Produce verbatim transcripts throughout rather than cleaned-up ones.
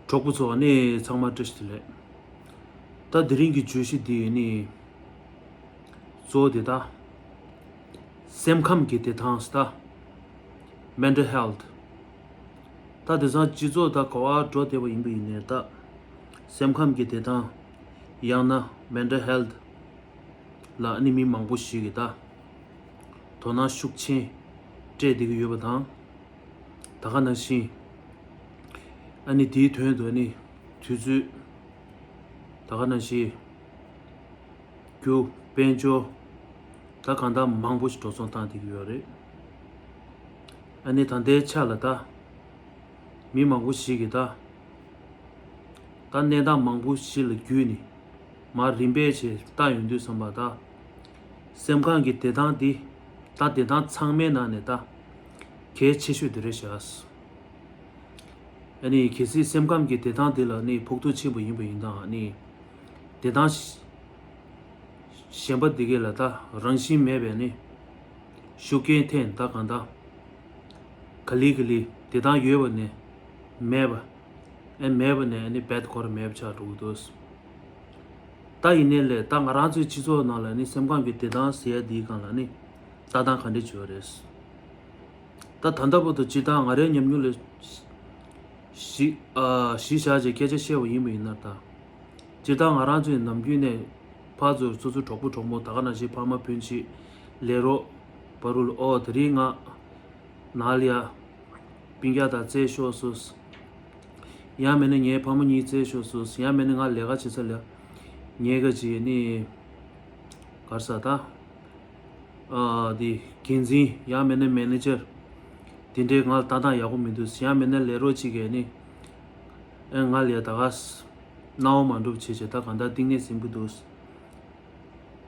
གྲོགས་པོ་ཚོ་ནི་ཚང་མ་བཀྲ་ཤིས་བདེ་ལེགས། ད་དེ་རིང་གི་བརྗོད་གཞི་འདི་ནི་གཙོ་བོ་དེ་ད་སེམས་ཁམས་ཀྱི་བདེ་ཐང་ད། Mental health། ད་དེང་སང་སྤྱི་ཚོགས་ད་ག་བ་འགྲོ་བསྡད་པ་ཡིན་པ་ཡིན་ནའི་ད་སེམས་ཁམས་ཀྱི་བདེ་ཐང་ཡང་ན་mental health ལ་ནི་མི་མང་པོ་ཞིག་གིས་ད་དོ་སྣང་ཤུགས་ཆེན་སྤྲད་བསྡད་ཀྱི་ཡོད་པ་དང་། ད་ག་ནང་བཞིན་ཨ་ནི་དེའི་དོན་དུ་ནི་དུས་ཚོད་ད་ག་ནང་བཞིན་རྒྱུ་དཔལ་འབྱོར་ད་གང་ལྟར་མང་པོ་ཞིག་འགྲོ་སོང་བཏང་བསྡད་ཀྱི་ཡོད་རེད། ཨ་ནི་ད་ལྟའི་ཆ་ལ་ད་མི་མང་པོ་ཞིག་གིས་ད་ད་གནས་སྟངས་མང་པོ་ཞིག་ལ་བརྒྱུད་ནས་མར་རིམ་པས་བྱས་བལྟ་ཡོང་དུས་ཙམ་པ་ད་སེམས་ཁམས་ཀྱི་བདེ་ཐང་འདི་ད་བདེ་ཐང་ཚང་མའི་ནང་ནས་ད་གལ་ཆེ་ཤོས་དེ་རེད་ཤག་ཨ་ནི་གལ་སྲིད་སེམས་ཁམས་ཀྱི་བདེ་ཐང་དེ་ལ་ནི་ཕོག་ཐུག་ཕྱིན་པ་ཡིན་པ་ཡིན་ན་ཨ་ནི་བདེ་ཐང་གཞན་པ་དེ་གས་ལ་ད་རང་བཞིན་མེད་པས་ནི་ཤུགས་རྐྱེན་ཐེབས་ད་གང་ལྟར་ག་ལེ་ག་ལེ་བདེ་ཐང་ཡོད་པ་ནས་མེད་པ། ཨེ་མེད་པ་ནས་ཨ་ནི་རྦད་དེ་ཁོ་རང་མེད་པ་ཆགས་འགྲོ་གི་འདུག་ད་ཡིན་ནའི་ལས་ད་ང་རང་ཚོའི་སྤྱི་ཚོགས་ནང་ལ་ནི་སེམས་ཁམས་ཀྱི་བདེ་ཐང་ཟེར་ཡ་འདིའི་སྒང་ལ་ནི་ལྟ་སྟངས་ག་འདྲ་བྱོས་རེད། ད་ད་ལྟ་བར་དུ་སྤྱིར་བཏང་ང་རའི་ཉམས་མྱོང་ལ་གཞི་ཨ་གཞི་བཞག་བྱས་སྐད་ཆ་བཤད་པ་ཡིན་པ་ཡིན་ན་ད། སྤྱིར་བཏང་ང་རང་ཚོའི་ནམ་རྒྱུན་ནས་ཕར་ཚུར་སོ་སོའི་གྲོགས་པོ་གྲོགས་མོ་ད་ག་ནང་བཞིན་ཕ་མ་སྤུན་མཆེད་ལས་རོགས་བར་དུ་ལ་ཨོ་དེ་རིང་ང་ནཱ་ལ་ཡ་སྤུན་ཀྱག་དང་རྩེད་ཤོར་སོང་། ཡང་མིན་ན་ངའི་ཕ་མ་གཉིས་རྩེད་ཤོར་སོང་། ཡང་མིན་ན་ང་ལས་ཀ་བྱེད་ས་ལ་ཉེ་ག་ཅིག་ནི་གར་ས་ད་ཨ་དེ་འགན་འཛིན་ཡང་མིན་ན་མེ་ནེ་ཇར་དེ་འདྲའི་ང་ལ་ལྟ་སྟངས་ཡག་པོ་མི་འདུག་ཡང་མིན་ན་ལས་རོགས་གཅིག་གིས་ནི་ཨེ་ང་ལ་ཡ་ད་ག་སྣང་བ་མ་འགྲུབ་བྱས་བྱས་ད་གང་ལྟར་གཏིང་ནས་ཟིན་གི་འདུག་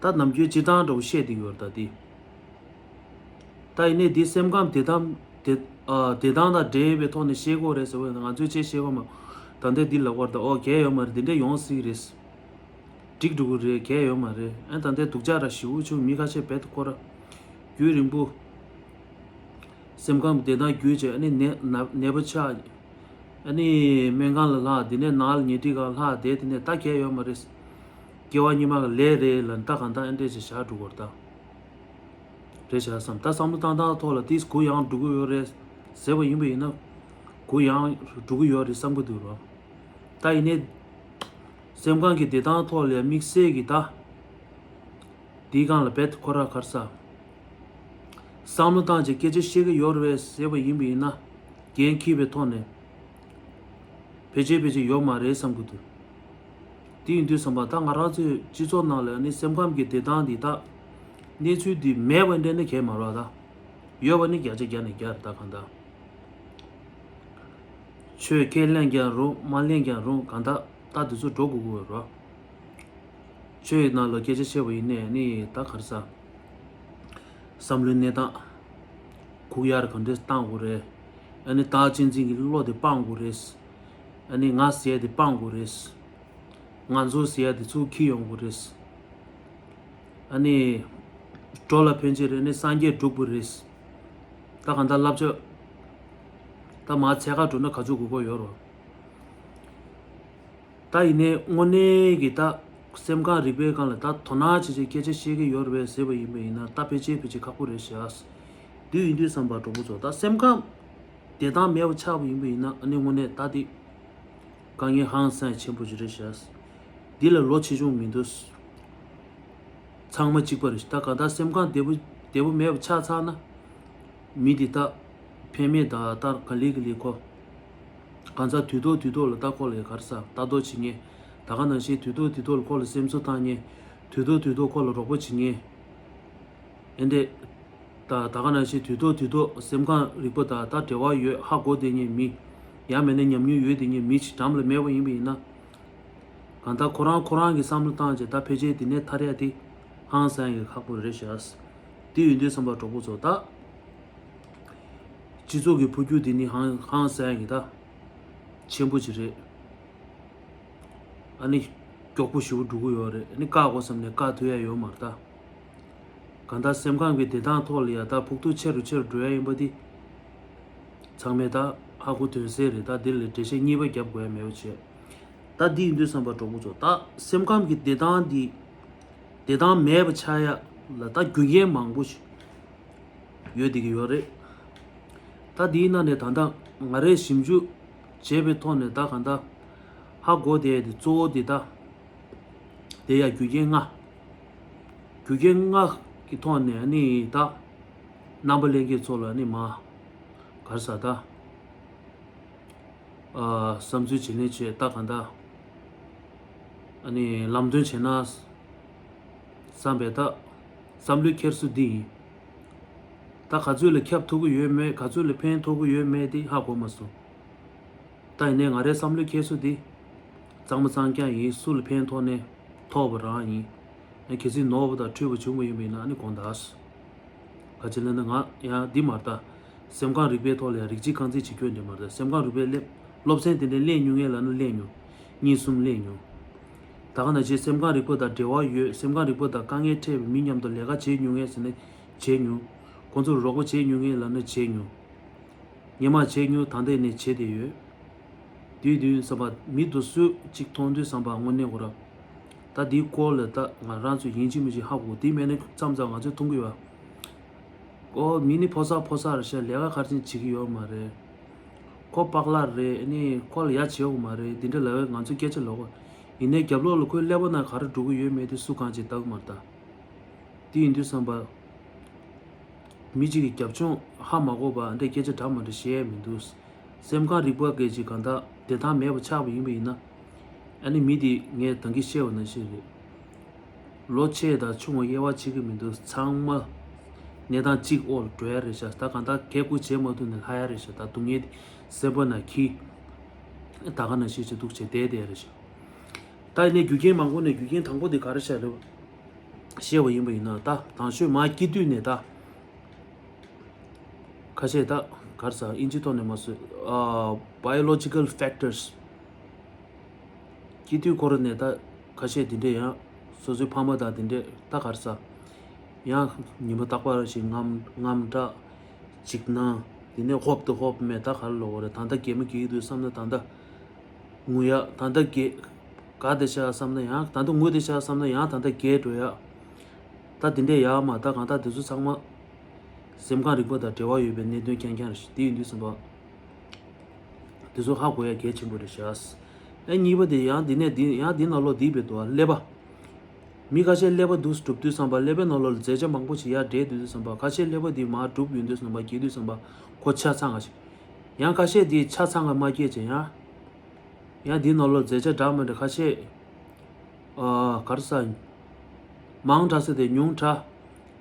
ད་ནམ་རྒྱུན་སྤྱིར་བཏང་འདྲ་བོ་བཤད་བསྡད་ཡོད་རེད་ད་དེ། ད་ཡིན་ནའི་འདི་སེམས་ཁམས་བདེ་ཐང་བདེ་ཨ་བདེ་ཐང་དང་འབྲེལ་བའི་ཐོག་ནས་བཤད་དགོས་རེད་ཟེར་བ་ཡིན་ན་ང་ཚོས་ཅིག་བཤད་དགོས་མ། ད་ལྟ་འདི་ལབ་པར་ད་ཨོ་གལ་ཡོད་མ་རེད། འདི་འདྲ་ཡོང་སྲིད་རེད། འགྲིག་འགྲོ་གི་རེད། གལ་ཡོད་མ་རེད། ཨ་ད་ལྟ་སྡུག་ཅག་ར་ཞེ་པོ་བྱུང་། མི་ཁ་ཤས་རྦད་དེ་ཁོ་ར་རྒྱུན་རིང་པོ་སེམས་ཁམས་བདེ་ཐང་རྒྱུན་ཆད་ཨ་ནི་ནད་ན་ནད་པ་ཆགས། ཨ་ནི་སྨན་ཁང་ལ་ལྷག་དེ་ནས་ནང་ལ་ཉལ་ཁྲིའི་སྒང་ལྷག་བསྡད། དེ་ནས་ད་གལ་ཡོད་མ་རེད། སྐྱེ་བ་སྔོན་མ་གི་ལས་རེད་ལབ་ད་གང་ལྟར་ཨེ་འདྲས་ཅིག་བཞག་འགྲོ་གི་རེད་ད། རེད་བཞག་བསམ། ད་བསམ་བློ་བཏང་སྟངས་ཐོག་ལ་དེས་གུ་ཡངས་འགྲོ་གི་ཡོད་རེད་ཟེར་བ་ཡིན་པ་ཡིན་ན་གུ་ཡངས་འགྲོ་གི་ཡོད་རེད་བསམ་གི་འདུག་རོ། ད་ཡིན་ནའི་སེམས་ཁམས་ཀྱི་བདེ་ཐང་ཐོག་ལ་དམིགས་བསལ་གྱི་ད་དེའི་སྒང་ལ་རྦད་དེ་ཁོ་ར་གར་ས་བསམ་བློ་བཏང་བྱས་སྐད་ཆ་བཤད་གི་ཡོད་རེད་ཟེར་བ་ཡིན་པ་ཡིན་ན་འགན་འཁྱེར་བའི་ཐོག་ནས། ཕལ་ཆེར་ཕལ་ཆེར་ཡོད་མ་རེད་བསམ་གི་འདུག་དེ་ཡིན་དུས་ཙམ་པ་ད་ང་རང་ཚོའི་སྤྱི་ཚོགས་ནང་ལ་ནི་སེམས་ཁམས་ཀྱི་བདེ་ཐང་འདི་དག་གནས་ཚུལ་འདི་མེད་པ་འདྲ་ནི་གས་མ་རེད་ད། ཡོད་པ་ནི་བརྒྱ་ཆ་བརྒྱ་ནས་བརྒྱ་རེད་ད་གང་ལྟར། ཆོས་ཁས་ལེན་ཀྱང་རུང་མ་ལེན་ཀྱང་རུང་གང་ལྟར་ད་དེ་ཚོ་འགྲོ་དགོས་ཀྱི་ཡོད་རེད། ཆོས་ནང་ལ་སྐད་ཆ་བཤད་པ་ཡིན་ནའི་ནི་ད་ག་རེ་ཟ། བསམ་བློའི་གནས་སྟངས་ཁུག་ཡར་ག་འདྲས་བཏང་དགོས་རེད། ཨ་ནི་བདག་གཅེས་འཛིན་གྱི་བློ་དེ་སྤང་དགོས་རེད། ཨ་ནི་ང་ཟེར་ཡ་དེ་སྤང་དགོས་རེད། ང་ཚོ་ཟེར་ཡ་དེ་ཚུར་འཁྱེར་ཡོང་དགོས་རེད། ཨ་ནི་འགྲོ་ལ་ཕན་ཆེད་རེད་ནི་སངས་རྒྱས་སྒྲུབ་དགོས་རེད། ད་གང་ལྟར་བསླབ་བྱ་ད་མར་འཚོལ་ག་འགྲོ་ན་ག་ཚོད་དགོས་མཁོ་ཡོད་རོ། ད་ཡིན་ནའི་དངོས་གནས་ཀྱི་ད་སེམས་ཁམས་རིག་པའི་སྒང་ལ་ད་དོ་སྣང་བྱེད་ཅིག་སྐད་ཆ་བཤད་ཀྱི་ཡོད་རེད་པས་ཟེར་བ་ཡིན་པ་ཡིན་ན་ད་ཕལ་ཆེར་ཕལ་ཆེར་ཁག་པོ་རེད་ཤག་དེ་ཡིན་དུས་བསམ་པ་གྲོགས་པོ་ཚོ་ད་སེམས་ཁམས་བདེ་ཐང་མེད་པ་ཆགས་པ་ཡིན་པ་ཡིན་ན་ཨ་ནི་དངོས་གནས་ད་དེ་དཀའ་ངལ་ཧང་སང་ཆེན་པོ་ཞིག་རེད་ཤག་འདི་ལ་ལོ་ཆེ་ཆུང་མི་འདུག་ཚང་མ་གཅིག་པ་རེད་ཤག་ད་ག་ད་སེམས་ཁམས་བདེ་པོ་བདེ་པོ་མེད་པ་ཆགས་ཚར་ན། མི་འདི་ད་ཕན་མེད་ད་ལྟ་ག་ལེ་ག་ལེ་ཁོ། གང་ཟག་དུས་ཐོག་དུས་ཐོག་ལ་ད་ཁོ་ལ་ག་རེ་ཟ་ལྟ་རྟོག་བྱེད་མཁན། ད་ག་ནང་བཞིན་དུས་ཐོག་དུས་ཐོག་ལ་ཁོ་ལ་སེམས་གསོ་བཏང་མཁན། དུས་ཐོག་དུས་ཐོག་ཁོ་ལ་རོགས་པ་བྱེད་མཁན། ཨེ་འདྲས། ད་ད་ག་ནང་བཞིན་དུས་ཐོག་དུས་ཐོག་སེམས་ཁམས་རིག་པ་དང་ད་འབྲེལ་བ་ཡོད་ཧ་གོ་བསྡད་མཁན་མི། ཡང་མིན་ན་ཉམས་མྱོང་ཡོད་བསྡད་མཁན་མི་ཞིག་འགྲམ་ལ་མེད་པ་ཡིན་པ་ཡིན་ན། གང་ལྟར་ཁོ་རང་ཁོ་རང་གི་བསམ་བློ་བཏང་བྱས་ད་ཕལ་ཆེར་འདི་ནས་ཐར་ཡ་དེ་ཧང་སང་ཡ་གི་ཁག་པོ་རེད་ཤག་དེ་ཡིན་དུས་བསམ་པ་གྲོགས་པོ་ཚོ་ད་སྤྱི་ཚོགས་ཀྱི་འཕོ་འགྱུར་འདི་ནི་ཧང་ཧང་སང་ཡ་གི་ད་ཆེན་པོ་ཅིག་རེད། ཨ་ནི་མགྱོགས་པོ་ཞེ་པོ་འགྲོ་གི་ཡོད་རེད། ཨ་ནི་བཀག་དགོས་བསམ་ནས་བཀག་ཐུབ་ཡ་ཡོད་མ་རེད་ད། གང་ལྟར་སེམས་ཁམས་ཀྱི་བདེ་ཐང་ཐོག་ལ་ཡ་ད་ཕོག་ཐུག་ཆེ་རུ་ཆེ་རུ་འགྲོ་ཡ་ཡིན་པ་འདི་ཚང་མས་ད་ ཧ་གོ་དོན་གསལ་རེད། ད་འདི་ལ་འགྲེལ་བཤད་གཉིས་པ་རྒྱབ་དགོས་ཡ་མེད་པ་བྱས། ད་འདི་ཡིན་དུས་ཙམ་པ་གྲོགས་པོ་ཚོ། ད་སེམས་ཁམས་ཀྱི་བདེ་ཐང་འདི་བདེ་ཐང་མེད་པ་ཆགས་ཡ་ལ་ད་རྒྱུ་རྐྱེན་མང་པོ་ཞིག་ཡོད་བསྡད་ཀྱི་ཡོད་རེད། ད་འདིའི་ནང་ནས་ད་ལྟ་ང་རས་ཞིབ་འཇུག་བྱས་པའི་ཐོག་ནས་ད་གང་ལྟར་ཧ་གོ་བསྡད་དེ་གཙོ་བོ་འདི་ད་དེ་ཡ་རྒྱུ་རྐྱེན་ལྔ། རྒྱུ་རྐྱེན་ལྔ་གི་ཐོག་ནས་ནི་ད་རྣམ་པ་ལྷན་རྒྱས་ཚོ་ལ་ནི་མ་གར་ས་ད། བསམ་ཚུལ་བྱེད་ལེན་བྱེད་ད་གང་ལྟར་ཨ་ནི་ལམ་སྟོན་བྱེད་ན་བསམ་པའི་ད་བསམ་བློའི་འཁྱེར་སོ་འདི་ཡིན། ད་ག་ཚོད་ལ་ཁྱབ་ཐུབ་ཀྱི་ཡོད་མེད་ག་ཚོད་ལ་ཕན་ཐོགས་ཀྱི་ཡོད་མེད་དེ་ཧ་གོ་མ་སོང་། ད་ཡིན་ནའི་ང་རའི་བསམ་བློའི་འཁྱེར་སོ་འདི་གཙང་མ་གཙང་རྐྱང་ཡིན། སུ་ལ་ཕན་ཐོགས་ནས་ཐོགས་པ་རང་ཡིན། ཨ་གལ་སྲིད་ནོར་བ་དང་འཁྲུལ་བ་བྱུང་བ་ཡིན་པ་ཡིན་ན་ཨ་ནི་དགོངས་དག་ག་ཅི་ལབ་ན་ང་ཡང་འདི་མ་རེད་ད། སེམས་ཁམས་རིག་པའི་ཐོག་ལ་ཡང་རིགས་གཅིག་རྐང་འཛིན་བྱེད་རྒྱུ་འདི་མ་རེད་ད། སེམས་ཁམས་རིག་པའི་སླེབས་སློབ་ཚན་དེ་འདྲའི་གླེང་མྱོང་ངེས་ལབ་ན་གླེང་མྱོང་། གཉིས་གསུམ་གླེང་མྱོང་། ད་ག་ནང་བཞིན་སེམས་ཁམས་རིག་པ་དང་འབྲེལ་བ་ཡོད། སེམས་ཁམས་རིག་པ་དང་དཀའ་ངལ་འཕྲད་པའི་མི་མཉམ་དུ་ལས་ཀ་བྱེད་མྱོང་ངེས་ཟེར་ན་བྱེད་མྱོང་། ཁོང་ཚོར་རོགས་པ་བྱེད་མྱོང་ངེས་ལབ་ན་བྱེད་མྱོང་། སྔོན་མ་བྱས་མྱོང་། ད་ལྟ་ནས་བྱས་བསྡད་ཡོད། དུས་དུས་བསམ་པ་མི་དུ་སུ་གཅིག་མཐོང་དུས་བསམ་པ་དངོས་གནས་ཁོ་ར། ད་འདིའི་སྐོར་ལ་ད་ང་རང་ཚོས་ཡིན་གཅིག་མིན་གཅིག་ཧ་གོ། དེ་མེད་ན་མཚམས་མཚམས་ང་ཚོས་མཐོང་གི་ཡོད། ཨོ་མི་ནི་ཕོ་གསར་ཕོ་གསར་རེད་ཤག་ལས་ཀ་ག་རེ་བྱེད་ཀྱི་ཡོད་མ་རེད། ཁོ་པག་ལག་རེད། ཨ་ནི་ཁོ་ལ་ཡ་བྱེད་འོ་མ་རེད། འདི་འདྲ་ལབ་ང་ཚོས་སྐད་ཆ་ལབ་གོ། ཡིན་ནའི་རྒྱབ་ལོགས་ལ་ཁོའི་ཀླད་པ་ནང་ག་རེ་འགྲོ་གི་ཡོད་མེད་དེ་སུ་གང་ཅིག་བལྟ་གི་མ་རེད་ད། དེ་ཡིན་དུས་བསམ་པ། མི་གཅིག་གི་རྒྱབ་ལྗོངས་ཧ་མ་གོ་བར་འདྲ་སྐད་ཆ་འདྲ་མ་འདྲ་བཤད་ཡས་མི་འདུག་སེམས་ཁམས་རིག་པ་སྐད་ཅིག་གང་ལྟར་བདེ་ཐང་མེད་པ་ཆགས་པ་ཡིན་པ་ཡིན་ན། ཨ་ནི་མི་དེ་ངས་ད་གིན་བཤད་པ་ནང་བཞིན་རེད། ལོ་ཆེ་དང་ཆུང་བ་དབྱེ་བ་ཕྱེ་གི་མི་འདུག་ཚང་མ་གནས་སྟངས་གཅིག་འོག་ལ་འགྲོ་ཡ་རེད་ཤག་ད་གང་ལྟར་གད་སྐུ་བྱེད་མ་ཐུབ་ནས་ལྷག་ཡ་རེད་ཤག་ད་སྡུག་བསྔལ་དེ་སེམས་པ་ནང་འཁྱིལ། ད་ག་ནང་བཞིན་བྱེད་འདུག་བྱེད་བསྡད་བསྡད་རེད་ཤག་ད་ཡིན་ནའི་རྒྱུ་རྐྱེན་མང་པོ་ནས་རྒྱུ་རྐྱེན་དང་པོ་དེ་ག་རེ་ཤག་རེད། བཤད་པ་ཡིན་པ་ཡིན་ན་ད་དང་ཤོས་མ་སྐྱེ་དུས་ནས་ད་ཁ་ཤས་ད་གར་ས་ཨིན་ཇི་ཐོག་ནས་མ་སོ་ཨ་biological factors སྐྱེ་དུས་ཁོ་ར་ནས་ད་ཁ་ཤས་དེ་འདྲས་ཡང་སོ་སོའི་ཕ་མ་དང་དེ་འདྲས་ད་གར་ས་ཡང་ཉི་མ་རྟག་པར་ཞིག་དངངས་དངངས་སྐྲག་འཇིགས་སྣང་དེ་ནས་ཧོབ་ཏེ་ཧོབ་མེད་ད་གར་ལོག་གོ་རེད། ད་ལྟ་གད་མོ་གད་ཀྱི་འདུག་བསམ་ན་ད་ལྟ། ངུ་ཡག་ད་ལྟ་རྒས། དགའ་བསྡད་ཤག་བསམ་ན་ཡང་ད་ལྟ་ངུ་བསྡད་ཤག་བསམ་ན་ཡང་ད་ལྟ་རྒས་འགྲོ་ཡག་ད་དེ་འདྲས་ཡག་མ་ད་གང་ལྟར་དེ་ཚོ་ཚང་མ་སེམས་ཁམས་རིག་པ་དང་འབྲེལ་བ་ཡོད་པའི་གནད་དོན་རྐྱང་རྐྱང་རེད་ཤག་དེ་ཡིན་དུས་ཙམ་པ་དེ་ཚོ་ཧ་གོ་ཡག་གལ་ཆེན་པོ་རེད་ཤག་ཨེ་གཉིས་པ་དེ་ཡང་འདི་ནས་འདི་ཡང་འདི་ནང་ལོགས་འདི་བེད་དུ་ཀླད་པ། མི་ཁ་ཤས་ཀླད་པ་འདུག་སྒྲུབ་དུས་ཙམ་པ་ཀླད་པའི་ནང་ལོགས་ལ་མཛེས་ཆ་མང་པོ་ཞིག་ཡར་འདྲེས་དུས་ཙམ་པ་ཁ་ཤས་ཀླད་པ་འདི་མར་གྲུབ་ཡོང་དུས་ཙམ་པ་སྐྱེ་དུས་ཙམ་པ་ཁོ་ཆ་ཚང་ང་ཞིག་ཡང་ཁ་ཤས་འདི་ཆ་ཚང་ང་མ་སྐྱེས་ཅེ་ཡང་། ཡང་འདི་ནང་ལོགས་མཛེས་ཆ་འདྲ་མི་འདྲ་ཁ་ཤས། ཨ་ག་རེ་ཟ། མང་དྲགས་ས་དེ་ཉུང་དྲགས།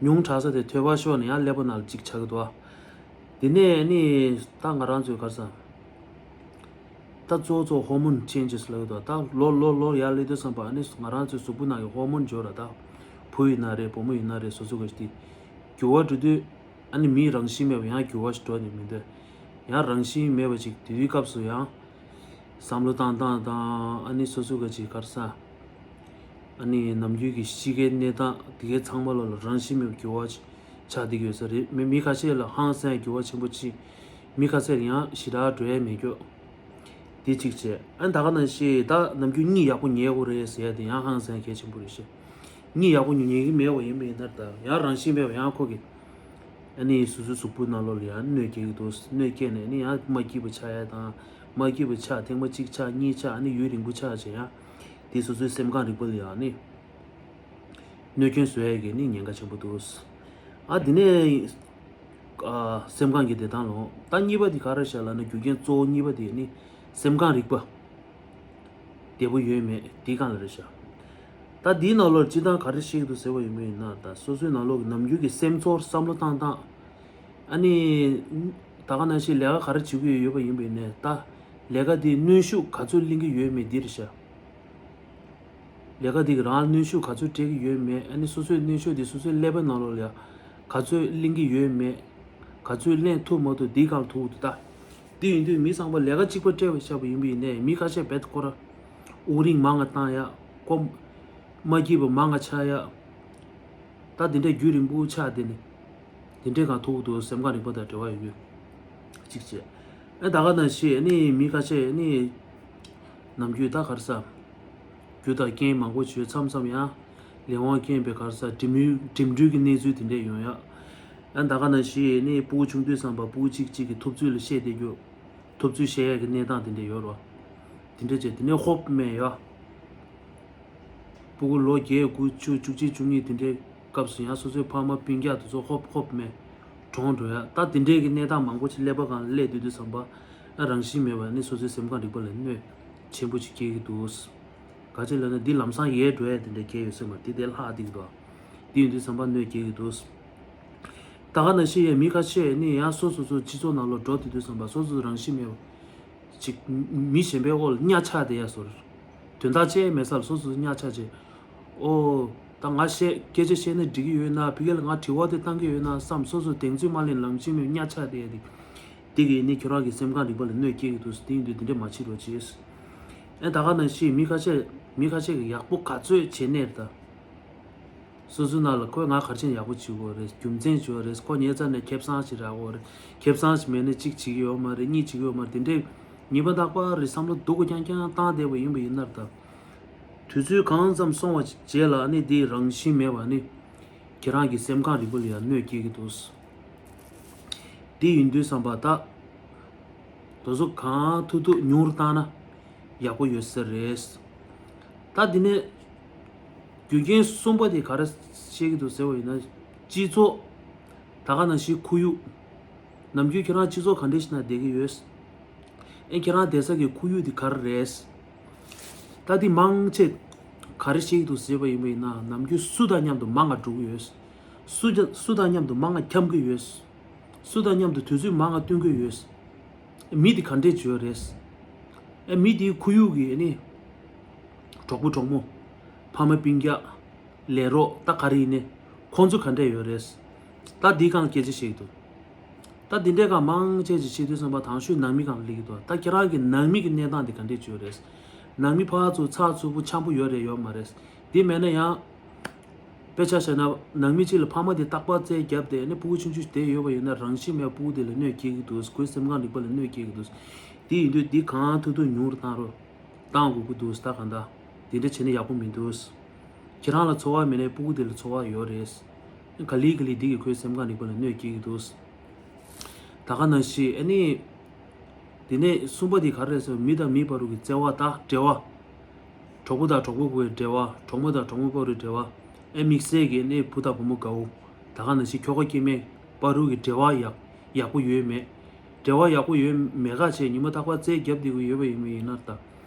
ཉུང་དྲགས་ས་དེ་ཐོལ་པ་ཤོར་ནས་ཡང་ཀླད་པ་ནང་ལ་གཅིག་ཆགས་ཀྱི་འདུག་ཨ། དེ་ནས་ནི་ད་ང་རང་ཚོའི་ག་རེ་ཟ། ད་གཙོ་བོ་གཙོ་བོ་ཧོར་མོན་ཆེན་ཇེས་ལབ་ཀྱི་འདུག་ད་ལོ་ལོ་ལོ་ཡར་སླེབས་དུས་ཙམ་པ་ཨ་ནི་ང་རང་ཚོའི་གཟུགས་པོ་ནང་གི་ཧོར་མོན་འབྱོར་ར་ད། བུ་ཡིན་ན་རེད་བུ་མོ་ཡིན་ན་རེད་སོ་སོ་ག་ཞིག་དེ། འགྱུར་བ་འགྲོ་དུས། ཨ་ནི་མིའི་རང་བཞིན་མེད་པ་ཡང་འགྱུར་བ་ཞིག་འགྲོ་ནས་མི་འདོད། ཡང་རང་བཞིན་མེད་པ་ཅིག་དེ་དུས་སྐབས་སུ་ཡང་། བསམ་བློ་བཏང་སྟངས་དང་ཨ་ནི་སོ་སོ་ག་ཅིག་ག་རེ་ཟ། ཨ་ནི་ནམ་རྒྱུན་གྱི་གཤིས་ཀའི་གནས་སྟངས་དེ་གའི་ཚང་མ་ལོ་ལ་རང་བཞིན་མེད་པ་འགྱུར་བ་ཅིག་ཆགས་བསྡད་ཀྱི་ཡོད་ས་རེད། མི་མི་ཁ་ཤས་ལ་ཧང་སང་འགྱུར་བ་ཆེན་པོ་ཅིག་མི་ཁ་ཤས་ལ་ཡང་ཞེ་དྲག་འགྲོ་ཡས་མེད་ཀྱོག་དེ་གཅིག་བྱས། ཨ་ནི་ད་ག་ནང་བཞིན་ད་ནམ་རྒྱུན་གཉིད་ཡག་པོ་ཉལ་དགོས་རེད་ཟེར་ཡ་དེ་ཡང་ཧང་སང་གལ་ཆེན་པོ་རེད་ཤག་གཉིད་ཡག་པོ་ཉུང་ཉུང་གི་མེད་པ་ཡིན་པ་ཡིན་ན་ད་ཡང་རང་བཞིན་མེད་པ་ཡང་ཁོ་གི་ཨ་ནི་སོ་སོའི་གཟུགས་པོའི་ནང་ལོགས་ལ་ཡང་གནོད་སྐྱེལ་གི་འདུག་གནོད་སྐྱེལ་ནས་ཨ་ནི་ཡང་མ་སྐྱིད་པ་ཆགས་ཡ་དང་མ་སྐྱིད་པ་ཆགས་ཐེངས་མ་གཅིག་ཆགས་གཉིས་ཆགས་ཨ་ནི་ཡུན་རིང་པོ་ཆགས་བྱས་ཡང་དེ་སོ་སོའི་སེམས་ཁམས་རིག་པ་ལ་ཡང་ཨ་ནི་གནོད་སྐྱོན་བཟོ་ཡ་གི་ཨ་ནི་ཉེན་ཁ་ཆེན་པོ་འདུག་ཨ་དེ་ནས་ཨ་སེམས་ཁམས་ཀྱི་བདེ་ཐང་ལོ། ད་གཉིས་པ་དེ་ག་རེ་བྱ་ལབ་ན་རྒྱུ་རྐྱེན་གཙོ་བོ་གཉིས་པ་དེ་ནི་སེམས་ཁམས་རིག་པ། བདེ་པོ་ཡོད་མེད་དེའི་སྒང་ལ་རེད་ཤག་ད་འདིའི་ནང་ལོགས་སྤྱིར་བཏང་ག་རེ་བཤད་ཀྱི་འདུག་ཟེར་བ་ཡིན་པ་ཡིན་ན་ད་སོ་སོའི་ནང་ལོགས་ཀྱི་ནམ་རྒྱུན་གྱི་སེམས་ཚོར་བསམ་བློ་བཏང་སྟངས། ཨ་ནི། ད་ག་ནང་བཞིན་ལས་ཀ་ག་རེ་བྱེད་ཀྱི་ཡོད་པ་ཡིན་པ་ཡིན་ནའི་ད། ལས་ཀ་འདིའི་གནོན་ཤུགས་ག་ཚོད་ལེན་གྱི་ཡོད་མེད་འདི་རེད་ཤག་ལས་ཀ་འདི་གི་རང་ལ་གནོན་ཤུགས་ག་ཚོད་སྤྲད་ཀྱི་ཡོད་མེད་ཨ་ནི་སོ་སོའི་གནོན་ཤུགས་འདི་སོ་སོའི་ཀླད་པའི་ནང་ལོགས་ལ་ཡང་ག་ཚོད་ལེན་གྱི་ཡོད་མེད། ག་ཚོད་ལེན་ཐུབ་མ་ཐུབ་འདིའི་སྒང་ལ་ཐུག་འདུག་ད། དེ་ཡིན་དུས་མི་ཚང་མ་ལས་ཀ་གཅིག་པ་སྤྲད་པ་བཞག་པ་ཡིན་པ་ཡིན་ནའི་མི་ཁ་ཤས་རྦད་དེ་ཁོ་ར། དབུགས་རིང་མང་ང་བཏང་ཡ། ཁོ། མ་སྐྱིད་པ་མང་ང་ཆགས་ཡ། ད་དེ་འདྲའི་རྒྱུན་རིང་པོ་ཆགས་དེ་ནི། དེ་འདྲའི་སྒང་ཐུག་འདུག་སེམས་ཁམས་རིག་པ་དང་འབྲེལ་བ་ཡོད་རྒྱུ། གཅིག་བྱས། ཨ་ད་ག་ནང་བཞིན་ནི་མི་ཁ་ཤས་ནི་ནམ་རྒྱུན་ད་གར་ས་རྒྱུ་དང་རྐྱེན་མང་པོ་བྱོས་མཚམས་མཚམས་ཡང་ལས་དབང་རྐྱེན་པས་གར་ས་འགྲིམ་ཡུལ་འགྲིམ་འགྲུལ་གྱི་གནས་ཚུལ་དེ་འདྲས་ཡོང་ཡ། ཨ་ད་ག་ནང་བཞིན་ནི་སྤུ་གུ་ཆུང་དུས་ཙམ་པ་སྤུ་གུ་གཅིག་གཅིག་གི་ཐུབ་ཚོད་ལ་བཤད་བསྡད་རྒྱུ། ཐུབ་ཚོད་བཤད་ཡ་གི་གནས་སྟངས་དེ་འདྲས་ཡོད་རོ། དེ་འདྲས་བྱས་དེ་ནས་ཧོབ་སྨད་ཡ། སྤུ་གུ་ལོ་བརྒྱད་དགུ་བཅུ་བཅུ་གཅིག་བཅུ་གཉིས་དེ་འདྲའི་སྐབས་སུ་ཡང་སོ་སོའི་ཕ་མ་སྤུན་ཀྱག་དེ་ཚོ་ཧོབ་ཧོབ་མེད་གྲོངས་འགྲོ་ཡ། ད་དེ་འདྲའི་གི་གནས་སྟངས་མང་པོ་ཞིག་ཀླད་པ་སྒང་ལ་སླེབས་དུས་དུས་ཙམ་པ། ཨ་རང་བཞིན་མེད་པ་ནི་སོ་སོའི་སེམས་ཁམས་རིག་པ་ལ་གནོད་ཆེན་པོ་ཞིག་སྐྱེལ་གྱི་འདུག་ག་ཅི་ལབ་ན་འདི་ལམ་སང་ཡལ་འགྲོ་ཡ་དེ་འདྲ་སྐྱེལ་ཡོད་སྲིད་མ་རེད། དེ་ལྷག་སྡིག་འདུག་དེ་ཡིན་དུས་ཙམ་པ་གནོད་སྐྱེལ་གྱི་འདུག་ད་ག་ནང་བཞིན་ཡང་མི་ཁ་ཤས་ནི་ཡང་སོ་སོ་སོ་སྤྱི་ཚོགས་ནང་ལ་འགྲོ་དུས་དུས་ཙམ་པ་སོ་སོ་རང་བཞིན་མེད་པ། ཅིག་མི་གཞན་པའི་འོག་ལ་གཉའ་ཆག་བསྡད་ཡ་བཟོ་འདྲ། དོན་དག་ཅི་མེད་ས་ལ་སོ་སོ་གཉའ་ཆག་བྱས། ཨོ། ད་ང་བཤད་སྐད་ཆ་བཤད་ན་འགྲིག་གི་ཡོད་ན་ཕ་གི་ལ་ང་དྲི་བ་དེ་བཏང་གི་ཡོད་ན་བསམ་སོ་སོ་གདེང་ཚོད་མ་ལེན་ལམ་ཅི་མེད་གཉའ་ཆག་བསྡད་ཡ་དེ། དེ་གིས་ནི་ཁྱོད་རང་གི་སེམས་ཁམས་རིག་པ་ལ་གནོད་སྐྱེལ་གི་འདུག་དེ་ཡིན་དུས་དེ་འདྲས་མ་བྱེད་རོགས་བྱེད། ཨེ་ད་ག་ནང་བཞིན་མི་ཁ་ཤས་མི་ཁ་ཤས་ཀྱིས་ཡག་པོ་ག་ཚོད་བྱས་ནས་རེད་ད། སོ་སོའི་ནང་ལ་ཁོས་ང་ག་རེ་བྱས་ན་ཡག་པོ་བྱེད་དགོས་རེད། རྒྱུ་མཚན་བྱེད་དགོས་རེད། ཁོ་ཉེ་ཚ་ནས་ཁེ་བཟང་ཞིག་རག་དགོས་རེད། ཁེ་བཟང་ཞིག་མེད་ན་གཅིག་བྱེད་ཀྱི་ཡོད་མ་རེད། གཉིས་བྱེད་ཀྱི་ཡོད་མ་རེད། དེ་འདྲའི་ཉེས་པ་རྟག་པར་རེད་བསམ་བློ་སྡུག་གུ་རྐྱང་རྐྱང་བཏང་བསྡད་པ་ཡིན་པ་ཡིན་ན་ད། དུས་ཚོད་གང་ཙམ་སོང་བ་རྗེས་ལ་ནི་དེའི་རང་བཞིན་མེད་པ་ནི་ཁྱེད་རང་གི་སེམས་ཁམས་རིག་པ་ལ་ཡང་གནོད་སྐྱེལ་གྱི་འདུག་དེ་ཡིན་དུས་ཙམ་པ་ད། དེ་ཚོ་གང་ཐུབ་ཐུབ་ཉུང་རུ་བཏང་ན་ཡག་པོ་ཡོད་ས་རེད། ད་འདི་ནས་རྒྱུ་རྐྱེན་གསུམ་པ་དེ་ག་རེ་བཤད་ཀྱི་འདུག་ཟེར་བ་ཡིན་ན། སྤྱི་ཚོགས། ད་ག་ནང་བཞིན་ཁོར་ཡུག་ནམ་རྒྱུན་ཁྱེད་རང་སྤྱི་ཚོགས་ག་འདྲས་ཤིག་ནང་བསྡད་ཀྱི་ཡོད། ཨེ་ཁྱེད་རང་བསྡད་ས་གི་ཁོར་ཡུག་དེ་ག་རེ་རེད། ད་དེ་མང་ཆེ་ག་རེ་བཤད་ཀྱི་འདུག་ཟེར་བ་ཡིན་པ་ཡིན་ན་ནམ་རྒྱུན་སུ་དང་མཉམ་དུ་མང་ང་འགྲོ་གི་ཡོད། སུ་དང་སུ་དང་མཉམ་དུ་མང་ང་འཁྱམ་གི་ཡོད། སུ་དང་མཉམ་དུ་དུས་ཚོད་མང་ང་སྟོན་གི་ཡོད། མི་དེ་ག་འདྲས་བྱོས་རེད། ཨེ་མི་དེའི་ཁོར་ཡུག་གི་ནི། གྲོགས་པོ་གྲོགས་མོ། ཕ་མ་སྤུན་ཀྱག་ལས་རོགས་ད་ག་རེ་ཡིན་ནའི། ཁོང་ཚོ་ག་འདྲས་ཡོད་རེད། ད་འདི་སྒང་སྐད་ཆ་བཤད་ཀྱི་འདུག་ད་འདི་འདྲས་སྒང་མང་ཆེ་ཅིག་བཤད་དུས་ཙམ་པ་དང་ཤོས་ནང་མི་སྒང་ལ་སླེབས་ཀྱི་འདུག་ད་ཁྱེད་རང་གི་ནང་མི་གི་གནས་སྟངས་དེ་ག་འདྲས་བྱོས་རེད། ནང་མི་ཕར་ཚུར་ཚགས་ཚུད་པོ་འཆམ་པོ་ཡོད་རེད་ཡོད་མ་རེད། དེ་མེད་ན་ཡང་། དཔེ་ཆ་བཞག་ན་ནང་མི་གཅིག་ལ་ཕ་མ་དེ་རྟག་པར་རྩལ་བརྒྱབ་སྟེ་ནི་སྤུ་གུ་ཆུང་ཆུང་དེ་ཡོད་པ་ཡིན་ན་རང་བཞིན་མེད་སྤུ་གུ་དེ་ལ་གནོད་སྐྱེལ་གྱི་འདུག་ཁོའི་སེམས་ཁམས་རིག་པ་ལ་གནོད་སྐྱེལ་གྱི་འདུག་དེ་ཡིན་དུས་འདི་གང་ཐུབ་ཐུབ་ཉུང་རུ་བཏང་རོགས། བཏང་དགོས་ཀྱི་འདུག་ད་གང་ལྟར་དེ་འདྲ་བྱས་ན་ཡག་པོ་མི་འདུག་ཁྱེད་རང་ལ་ཚོར་བ་མེད་ནའི་སྤུ་གུ་དེ་ལ་ཚོར་བ་ཡོད་རེད། ག་ལེ་ག་ལེ་འདི་གིས་ཁོའི་སེམས་ཁམས་རིག་པ་ལ་གནོད་སྐྱེལ་གྱི་འདུག་ད་ག་ནང་བཞིན་ཨ་ནི། དེ་ནས་གསུམ་པ་དེ་ག་རེ་རེད་ཟེར་བ་མི་དང་མི་བར་དུ་གི་བརྩེ་བ་དང་འབྲེལ་བ། གྲོགས་པོ་དང་གྲོགས་པོ་བར་འབྲེལ་བ། གྲོགས་མོ་དང་གྲོགས་མོ་བར་དུ་འབྲེལ་བ། ཨེ་དམིགས་བསལ་གྱི་ནི་བུ་དང་བུ་མོ་དགའ་བོ། ད་ག་ནང་བཞིན་ཁྱོ་ག་སྐྱེ་དམན་བར་དུ་གི་འབྲེལ་བ་ཡག་ཡག་པོ་ཡོད་མེད། འབྲེལ་བ་ཡག་པོ་ཡོད་མེད་ཁ་བྱས་ཉི་མ་རྟག་པར་རྩལ་བརྒྱབ་བསྡད་ཀྱི་ཡོད་པ་ཡིན་པ་ཡིན་ན་ད།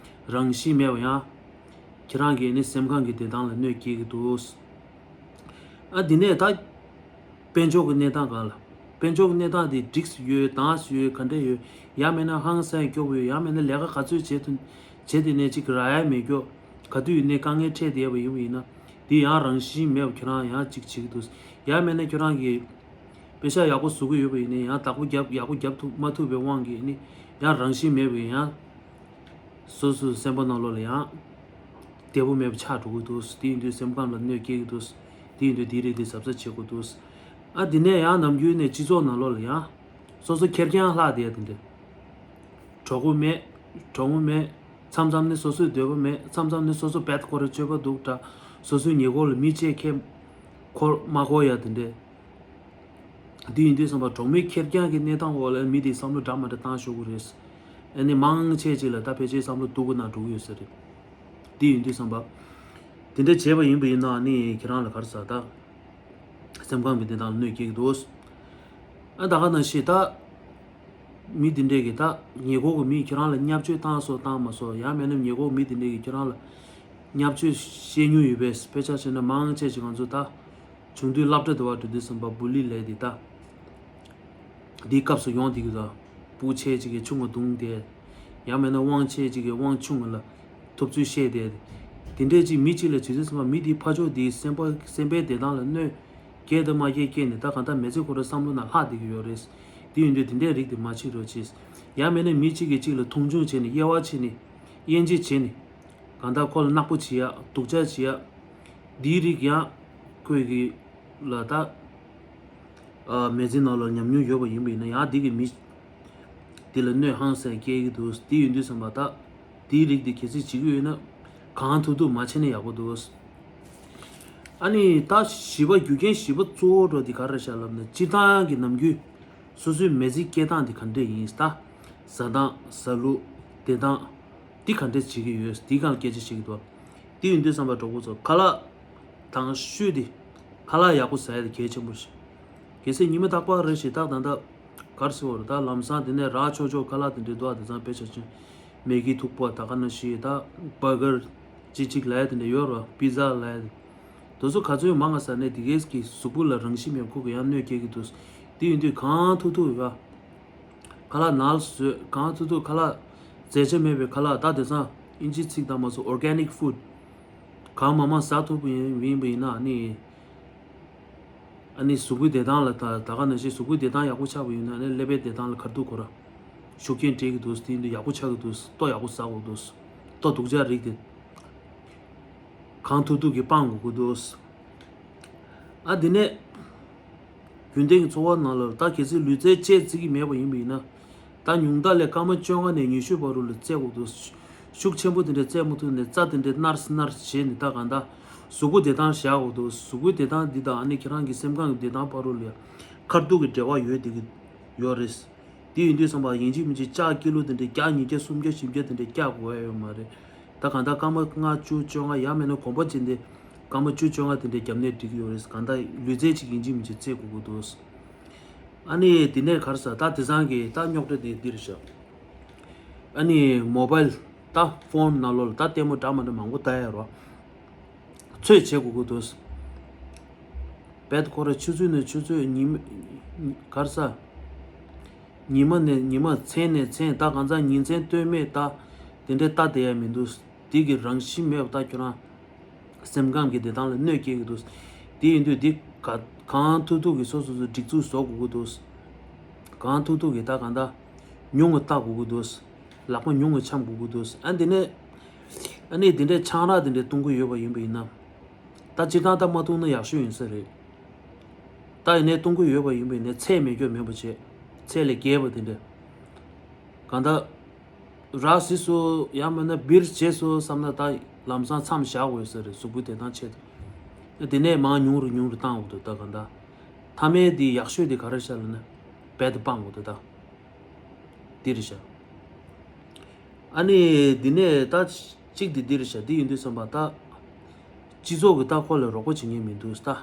རང་བཞིན་མེད་པ་ཡང་། ཁྱེད་རང་གི་ནི་སེམས་ཁམས་ཀྱི་བདེ་ཐང་ལ་གནོད་སྐྱེལ་གྱི་འདུག་ཨ་འདི་ནས་ད། དཔལ་འབྱོར་གྱི་གནས་སྟངས་སྒང་ལ། དཔལ་འབྱོར་གྱི་གནས་སྟངས་དེ་འགྲིག་ཡོད་དྭངས་ཡོད་ག་འདྲ་ཡོད། ཡང་མིན་ན་ཧང་སང་སྐྱོ་པོ་ཡོད། ཡང་མིན་ན་ལས་ཀ་ག་ཚོད་བྱེད་ཐུབ་བྱེད་དེ་ནས་ཅིག་རག་ཡ་མེད་སྐྱོ། ག་དུས་ཡིན་ནའི་དཀའ་ངལ་འཕྲད་བསྡད་པ་ཡིན་པ་ཡིན་ན། དེ་ཡང་རང་བཞིན་མེད་པ་ཁྱོད་རང་ཡང་ཅིག་བྱེད་ཀྱི་འདུག་ཡང་མིན་ན་ཁྱོད་རང་གིས་པེ་ཤག་ཡག་པོ་བཟོ་གི་ཡོད་པ་ཡིན་ནའི་ཡང་བདག་པོ་རྒྱབ་ཡག་པོ་རྒྱབ་ཐུབ་མ་ཐུབ་པའི་དབང་གིས་ནི་ཡང་རང་བཞིན་མེད་པའི་ཡང་། སོ་སོའི་སེམས་པ་ནང་ལོགས་ལ་ཡང་བདེ་པོ་མེད་པ་ཆགས་འགྲོ་གི་འདུག་དེ་ཡིན་དུས་སེམས་ཁམས་ལ་གནོད་སྐྱེལ་གྱི་འདུག་དེ་ཡིན་དུས་དེའི་རིགས་དེ་གཟབ་གཟབ་བྱེད་དགོས་འདུག་ཨ་དེ་ནས་ཡང་ནམ་རྒྱུན་ནས་སྤྱི་ཚོགས་ནང་ལོགས་ལ་ཡང་སོ་སོ་ཁེར་རྐྱང་ལྷག་བསྡད་དེ་འདྲ། གྲོགས་པོ་མེད། གྲོགས་མོ་མེད། མཚམས་མཚམས་ནི་སོ་སོའི་འདོད་པ་མེད། མཚམས་མཚམས་ནི་སོ་སོ་བེད་ཁོ་ར་སྤྱོད་པ་འདུག་འདྲ། སོ་སོའི་ཉེ་འཁོར་ལ་མི་གཅིག་ཁེ་འཁོར་མ་འཁོར་ཡ་དེ་འདྲ། འདི་ཡིན་དུས་ཙམ་པ་གྲོགས་མེད་ཁེར་རྐྱང་གི་གནས་སྟངས་འོག་ལ་མི་དེའི་བསམ་བློ་འདྲ་མ་འདྲ་བཏང་ཤོག་གི་རེད། ཨ་ནི་མང་ཆེ་ཅིག་ལ་ད་ཕལ་ཆེར་བསམ་བློ་སྡུག་གི་ནང་འགྲོ་གི་ཡོད་ས་རེད། འདི་ཡིན་དུས་ཙམ་པ། དེ་འདྲ་བྱས་པ་ཡིན་པ་ཡིན་ན་ཨ་ནི་ཁྱེད་རང་ལ་ག་རེ་ཟ་ད། སེམས་ཁམས་ཀྱི་བདེ་ཐང་ལ་གནོད་སྐྱེལ་གྱི་འདུག་ཨ་ད་ག་ནང་བཞིན་ད། མི་དེ་འདྲས་ཀྱིས་ད་ཉེ་འཁོར་གྱི་མིས་ཁྱེད་རང་ལ་བརྙས་བཅོས་བཏང་སོང་བཏང་མ་སོང་ཡང་མིན་ན་ཉེ་འཁོར་མི་དེ་འདྲས་ཀྱིས་ཁྱེད་རང་ལ་བརྙས་བཅོས་བཤད་མྱོང་ཡོད་པས་དཔེ་ཆ་བཤད་ན་མང་ཆེ་ཞིག་ང་ཚོ་ད། ཆུང་དུས་སློབ་གྲྭ་དུ་བ་འགྲོ་དུས་ཙམ་པ་བུ་ལི་ལས་དེ་ད། འདིའི་སྐབས་སུ་ཡོང་བསྡད་ཀྱི་ད། སྤུ་ཆེ་གཅིག་གིས་ཆུང་ང་བརྡུངས་ཏེ། ཡང་མིན་ན་དབང་ཆེ་གཅིག་གིས་དབང་ཆུང་ང་ལ་ཐུབ་ཚོད་བཤད་དེ། དེ་འདྲས་ཅིག་མི་གཅིག་ལ་བྱེད་དུས་ཙམ་པ་མི་དེའི་ཕ་ཕྱོགས་དེའི་སེམས་པ་སེམས་པའི་བདེ་ཐང་ལ་གནོད། སྐྱེལ་དང་མ་སྐྱེལ་སྐྱེལ་ནས་ད་གང་ལྟར་མི་ཚེ་ཁོ་རའི་བསམ་བློ་ནང་ལྷག་བསྡད་ཀྱི་ཡོད་རེད། དེ་ཡིན་དུས་དེ་འདྲས་རིགས་དེ་མ་བྱེད་རོགས་བྱེད། ཡང་མིན་ན་མི་གཅིག་གིས་གཅིག་ལ་མཐོང་ཆུང་བྱས་ནས་དབྱེ་བ་ཕྱེ་ནས། དབྱེ་འབྱེད་བྱས་ནས། གང་ལྟར་ཁོ་ལ་ནག་པོ་བྱེད་ཡ་སྡུག་ཅག་བྱེད་ཡ། འདིའི་རིགས་ཡང་ཁོས་ཀྱི་ལ་ད། ཨ་མི་ཚེ་ནང་ལ་ཉམས་མྱོང་ཡོད་པ་ཡིན་པ་ཡིན་ན་ཡང་འདི་གི་མི། དེ་ལ་གནོད་ཧང་སང་སྐྱེལ་གྱི་འདུག་དེ་ཡིན་དུས་ཙམ་པ་ད་དེའི་རིགས་དེ་གལ་སྲིད་བྱེད་ཀྱི་ཡོད་ན་གང་ཐུབ་ཐུབ་མ་བྱས་ན་ཡག་པོ་འདུག་ཨ་ནི་ད་བཞི་པ་རྒྱུ་རྐྱེན་བཞི་པ་གཙོ་བོ་འགྲོ་དེ་ག་རེ་ཤག་ལབ་ན་སྤྱིར་བཏང་གི་ནམ་རྒྱུན་སོ་སོའི་མི་ཚེ་སྐྱེལ་སྟངས་དེ་ག་འདྲས་ཡིན་ད། ཟ་སྟངས་ཟ་ལུགས་བསྡད་སྟངས་དེ་ག་འདྲས་བྱེད་ཀྱི་ཡོད་དེའི་སྒང་ལ་སྐད་ཆ་བཤད་ཀྱི་འདུག་དེ་ཡིན་དུས་ཙམ་པ་གྲོགས་པོ་ཚོ་ཁ་ལག་དང་ཤོས་དེ་ཁ་ལག་ཡག་པོ་ཟ་ཡ་དེ་གལ་ཆེན་པོ་རེད། གལ་སྲིད་ཉི་མ་རྟག་པར་རེ་ཞིག་ཏག་ཏག་ཏག་གར་སོང་བར་ད་ལམ་སང་དེ་ནས་རག་ཆོག་ཆོག་ཁ་ལག་དེ་འདྲའི་འདུག་ཨ། དེ་ཚང་དཔེ་ཆ་ཆེན་མེ་གི་ཐུག་པ་ད་ག་ནང་བཞིན་ད་བར་གར་ཅི་ཅིག་ལབ་ཡ་དེ་འདྲ་ཡོད་རེད་པ། པི་ཛ་ལབ་ཡ་དེ་དེ་ཚོ་ག་ཚོད་མང་ང་ཟ་ནས་དེ་གས་ཀྱི་གཟུགས་པོ་ལ་རང་བཞིན་མེད་ཁུག་གི་ཡང་གནོད་སྐྱེལ་གྱི་འདུག་དེ་ཡིན་དུས་གང་ཐུབ་ཐུབ་ཡ་ཁ་ལག་ནར་བཟོས་གང་ཐུབ་ཐུབ་ཁ་ལག་རྫས་ཆ་མེད་པའི་ཁ་ལག་ད་དེང་སང་ཨིན་ཇི་ཚིག་དང་མ་སོ་organic food གང་མང་མང་ཟ་ཐུབ་པ་ཡིན་ཡིན་པ་ཡིན་ན་ཨ་ནི། ཨ་ནི་གཟུགས་པོའི་བདེ་ཐང་ལ་ད་ད་ག་ནང་བཞིན་གཟུགས་པོའི་བདེ་ཐང་ཡག་པོ་ཆགས་པ་ཡིན་ན་ཨ་ནི་ཀླད་པའི་བདེ་ཐང་ལ་ཁ་ཐུག་གོ་ར། ཤུགས་རྐྱེན་སྤྲད་ཀྱི་འདུག་དེ་ཡིན་དུས་ཡག་པོ་ཆགས་ཀྱི་འདུག་ལྟོ་ཡག་པོ་ཟ་དགོས་འདུག་ལྟོ་སྡུག་ཅག་རིགས་དེ་གང་ཐུབ་ཐུབ་ཀྱིས་སྤང་དགོས་ཀྱི་འདུག་ཨ་དེ་ནས་རྒྱུན་ལྡན་གྱི་འཚོ་བ་ནང་ལ་ད་གལ་སྲིད་ལུས་རྩལ་བཅས་བརྩི་གི་མེད་པ་ཡིན་པ་ཡིན་ན། ད་ཉུང་མཐའ་ལས་སྐར་མ་བཅོ་ལྔ་ནས་ཉི་ཤུ་བར་དུ་ལ་རྩེད་དགོས་འདུག་ཤུགས་ཆེན་པོ་དེ་འདྲ་རྩེད་མ་ཐུབ་ནས་རྩ་དེ་འདྲ་ནར་སི་ནར་སི་བྱས་ནས་ད་གང་ལྟར་གཟུགས་པོ་བདེ་ཐང་བཞག་དགོས་འདུག་གཟུགས་པོའི་བདེ་ཐང་འདི་དང་ཨ་ནི་ཁྱེད་རང་གི་སེམས་ཁམས་ཀྱི་བདེ་ཐང་བར་དུ་ལ་ཁ་ཐུག་གི་འབྲེལ་བ་ཡོད་བསྡད་ཀྱི་ཡོད་རེད། དེ་ཡིན་དུས་ཙམ་པ་ཡིན་གཅིག་མིན་གཅིག་ལྕགས་ཀི་ལོ་དེ་འདྲ་བརྒྱ་ཉིས་བརྒྱ་སུམ་བརྒྱ་བཞི་བརྒྱ་དེ་འདྲ་བཀྱག་དགོས་ཡ་ཡོད་མ་རེད། ད་གང་ལྟར་སྐར་མ་ལྔ་བཅུ་བཅོ་ལྔ་ཡང་མིན་ན་གོམ་པ་བྱས་ཏེ་སྐར་མ་བཅུ་བཅོ་ལྔ་དེ་འདྲ་བརྒྱབ་ནས་འགྲིག་གི་ཡོད་རེད། གང་ལྟར་ལུས་རྩལ་ཅིག་ཡིན་གཅིག་མིན་གཅིག་རྩེད་དགོས་ཀྱི་འདུག་ཨ་ནི་དེ་ནས་ག་རེ་ཟ་ད་དེང་སང་གི་ད་རྙོག་དྲ་དེ་འདི་རེད་ཤག་ཨ་ནི་མོ་བཱལ་ད་ཕོན་ནང་ལོགས་ལ་ད་ལྟད་མོ་འདྲ་མ་འདྲ་མང་པོ་ལྟ་ཡ་རོ། ཚོད་བྱེད་དགོས་ཀྱི་འདུག་བེད་ཁོ་ར་ཆུ་ཚོད་ནས་ཆུ་ཚོད་ཉི་མ་ག་རེ་ཟ། ཉི་མ་ནས་ཉི་མ་མཚན་ནས་མཚན་ད་གང་ཟག་ཉིན་མཚན་ལྟོས་མེད་ད་དེ་འདྲའི་ལྟ་བསྡད་ཡ་མི་འདུག་དེ་གི་རང་བཞིན་མེད་པ་ད་ཁྱོད་རང་སེམས་ཁམས་ཀྱི་བདེ་ཐང་ལ་གནོད་སྐྱེལ་གྱི་འདུག་དེ་ཡིན་དུས་འདི་ག་གང་ཐུབ་ཐུབ་ཀྱིས་སོ་སོ་སོ་སྒྲིག་འཛུགས་བཟོ་དགོས་ཀྱི་འདུག་གང་ཐུབ་ཐུབ་ཀྱིས་ད་གང་ལྟར་ཉུང་ངུ་ལྟ་དགོས་ཀྱི་འདུག་ལག་པ་ཉུང་ངུ་འཆང་དགོས་ཀྱི་འདུག་ཨ་འདི་ནས་ཨ་ནི་འདི་འདྲའི་ཆང་རག་འདི་འདྲའི་བཏུང་གི་ཡོད་པ་ཡིན་པ་ཡིན་ན། ད་སྤྱིར་བཏང་ད་མ་བཏུང་ན་ཡག་ཤོས་ཡིན་ས་རེད། ད་ཡིན་ནའི་བཏུང་གི་ཡོད་པ་ཡིན་པ་ཡིན་ནའི་ཚད་མེད་སྐྱོ་མེད་པ་བྱས། ཚད་ལས་བརྒལ་བ་དེ་འདྲ། གང་ལྟར། རག་སྲིད་སོ་ཡང་མིན་ན་སྦིར་བྱས་སོ་བསམ་ན་ད་ལམ་སང་མཚམས་བཞག་དགོས་ས་རེད་གཟུགས་པོའི་བདེ་ཐང་ཆེད་དུ། དེ་ནས་མང་ཉུང་རུ་ཉུང་རུ་བཏང་དགོས་འདུག་ད་གང་ལྟར། མཐའ་མའི་དེ་ཡག་ཤོས་དེ་ག་རེ་ཤག་ལབ་ན། རྦད་དེ་སྤང་དགོས་འདུག་ད། འདི་རེད་ཤག་ཨ་ནི་འདི་ནས་ད་གཅིག་དེ་འདི་རེད་ཤག་འདི་ཡིན་དུས་ཙམ་པ་ད། སྤྱི་ཚོགས་ཀྱི་ད་ཁོ་ལ་རོགས་པ་བྱེད་མཁན་མི་འདུག་ད།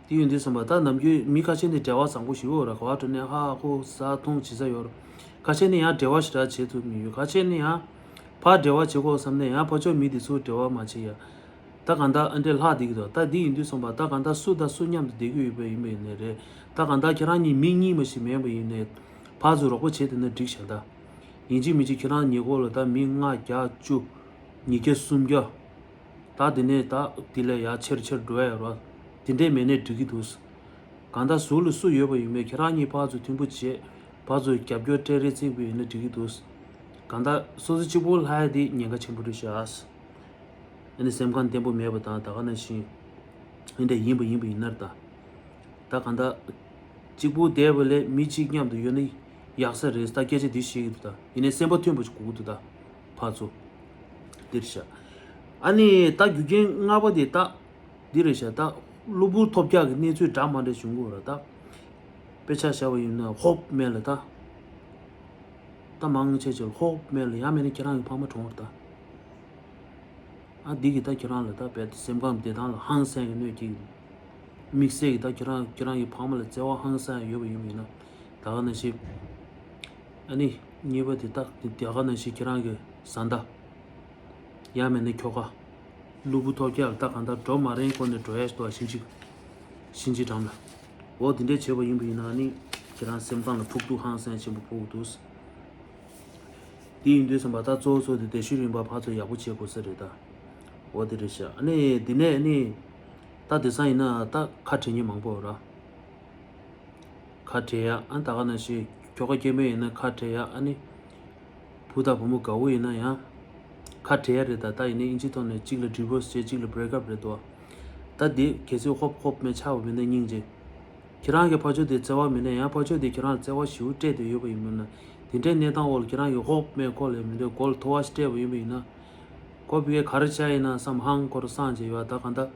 འདི་ཡིན་དུས་ཙམ་པ་ད་ནམ་རྒྱུན་མི་ཁ་ཤས་ནི་འབྲེལ་བ་བཟང་པོ་ཞིག་ཡོད་རེད་ག་བ་འགྲོ་ནས་ཧ་ཧ་ཁོ་ཟ་འཐུང་བྱེད་ས་ཡོད་རེད། ཁ་ཤས་ནི་ཡང་འབྲེལ་བ་ཞེ་དྲག་བྱེད་ཐུབ་མི་ཡོད་ཁ་ཤས་ནི་ཡང་། ཕར་འབྲེལ་བ་བྱེད་དགོས་བསམ་ནས་ཡང་ཕར་ཕྱོགས་མི་དེ་ཚོ་འབྲེལ་བ་མ་བྱེད་ཡ། ད་གང་ལྟར་ཨ་འདྲས་ལྷག་བསྡད་ཀྱི་འདུག་ད་འདི་ཡིན་དུས་ཙམ་པ་ད་གང་ལྟར་སུ་དང་སུ་མཉམ་དུ་བསྡད་ཀྱི་ཡོད་པ་ཡིན་པ་ཡིན་ནའི་རེད། ད་གང་ལྟར་ཁྱེད་རང་གཉིས་མི་གཉིས་མ་ཞིག་མེད་པ་ཡིན་ནའི་ཕར་ཚུར་རོགས་པ་བྱེད་བསྡད་ན་འགྲིག་ཤག་ད། ཡིན་གཅིག་མིན་གཅིག་ཁྱེད་རང་ཉེ་འཁོར་ལ་ད་མི་ལྔ་བརྒྱ་བཅུ་ཉིས་བརྒྱ་སུམ་བརྒྱ། ད་དེ་ནས་ད་དེ་ལས་ཡར་ཆེར་ཆེར་འགྲོ་ཡ་རོ། དེ་འདྲས་མེད་ནའི་འགྲིག་གི་འདུག་གང་ལྟར་ཟུར་ལ་སུ་ཡོད་པ་ཡིན་མིན་ཁྱེད་རང་གཉིས་ཕར་ཚུར་མཐུན་པོ་བྱེད། ཕར་ཚུར་རྒྱབ་སྐྱོར་སྤྲད་རེས་བརྩིགས་པ་ཡིན་ན་འགྲིག་གི་འདུག་གང་ལྟར་སོ་སོ་གཅིག་པོ་ལྷག་ཡ་དེ་ཉེན་ཁ་ཆེན་པོ་རེད་ཤག་ཨ་ནི་སེམས་ཁམས་བརྟན་པོ་མེད་པ་དང་ད་ག་ནང་བཞིན། འདི་འདྲ་ཡིན་པ་ཡིན་པ་ཡིན་ནར་ད། ད་གང་ལྟར། གཅིག་པུ་བསྡད་པ་ལས་མི་གཅིག་མཉམ་དུ་ཡོད་ན་ཡག་ས་རེད་ད་སྐད་ཆ་འདི་བཤད་ཀྱི་འདུག་ད་ཡིན་ནའི་སེམས་པ་མཐུན་པ་ཞིག་དགོས་ཀྱི་འདུག་ད། ཕར་ཚུར། འདི་རེད་ཤག་ཨ་ནི་ད་རྒྱུ་རྐྱེན་ལྔ་པ་དེ་ད། འདི་རེད་ཤག་ད། གློ་བུར་ཐོལ་རྒྱག་གི་གནས་ཚུལ་འདྲ་མ་འདྲ་བྱུང་གི་ཡོད་རེད་ད། དཔེ་ཆ་བཞག་པ་ཡིན་ན་ཧོབ་མེད་ལ་ད། ད་མང་ཆེ་ཆེ་ཧོབ་མེད་ལ་ཡང་མེད་ན་ཁྱེད་རང་གི་ཕ་མ་གྲོངས་རེད་ད། ཨ་འདི་གིས་ད་ཁྱེད་རང་ལ་ད་རྦད་དེ་སེམས་ཁམས་བདེ་ཐང་ལ་ཧང་སང་གི་གནོད་སྐྱེལ་གྱི་འདུག་དམིགས་བསལ་གྱི་ད་ཁྱེད་རང་ཁྱེད་རང་གི་ཕ་མ་ལ་བརྩེ་བ་ཧང་སང་ཡོད་པ་ཡིན་པ་ཡིན་ན་ད་ག་ནང་བཞིན། ཨ་ནི་གཉིས་པ་དེ་ད་དེ་ད་ག་ནང་བཞིན་ཁྱེད་རང་གི་བཟའ་ཟླ་ཡང་མིན་ན་ཁྱོ་ག་གློ་བུར་ཐོལ་རྒྱག་ལ་ད་གང་ལྟར་འགྲོ་མ་རན་སྐོར་ནས་འགྲོ་ཡ་ཞིག་འདུག་ག་གཤིན་རྗེ་གཤིན་རྗེ་འགྲམ་ལ། འོ་དེ་འདྲས་བྱས་པ་ཡིན་པ་ཡིན་ན་ཨ་ནི་ཁྱེད་རང་སེམས་ཁམས་ལ་ཕོག་ཐུག་ཧང་སང་ཆེན་པོ་ཕོག་འདུག་དེ་ཡིན་དུས་ཙམ་པ་ད་གཙོ་བོ་གཙོ་དེ་བདེ་ཤོས་རིམ་པ་ཕར་ཚུར་ཡག་པོ་བྱེད་དགོས་ས་རེད་ད། འོ་དེ་རེད་ཤག་ཨ་ནི་དེ་ནས་ཨ་ནི། ད་དེང་སང་ཡིན་ན་ད་ཁ་བྲལ་མཁན་མང་པོ་ཡོད་ར། ཁ་བྲལ་ཡ་ཨ་ད་ག་ནང་བཞིན་ཁྱོ་ག་སྐྱེ་དམན་ཡིན་ན་ཁ་བྲལ་ཡ་ཨ་ནི། བུ་དང་བུ་མོ་དགའ་བོ་ཡིན་ན་ཡང་། ཁ་བྲལ་ཡ་རེད་ད་ད་ཡིན་ན་ཨིན་ཇི་ཐོག་ནས་གཅིག་ལ་ཌི་བོར་སི་བྱས་གཅིག་ལ་བྷི་རེག་ཨབ་རེད་དོ། ད་དེ་གལ་སྲིད་ཧོབ་ཧོབ་མེད་ཆགས་པ་མིན་ན་སྙིང་རྗེ། ཁྱེད་རང་གི་ཕར་ཕྱོགས་དེ་བརྩེ་བ་མེད་ན་ཡང་ཕར་ཕྱོགས་དེ་ཁྱེད་རང་ལ་བརྩེ་བ་ཞེ་པོ་སྤྲད་དེ་ཡོད་པ་ཡིན་པ་ན། དེ་འདྲའི་གནས་སྟངས་འོག་ལ་ཁྱེད་རང་གིས་ཧོབ་སྨད་ཁོ་ལ་མི་འདོད་མགོ་ལ་ཐོ་བ་ཞིག་སྤྲད་པ་ཡིན་པ་ཡིན་ན། ཁོ་ཕ་གིར་ག་རེ་བྱས་ཡིན་ན་བསམ་ཧང་ཁོ་རང་སངས་རྒྱས་ཡོད་ད་གང་ལྟར།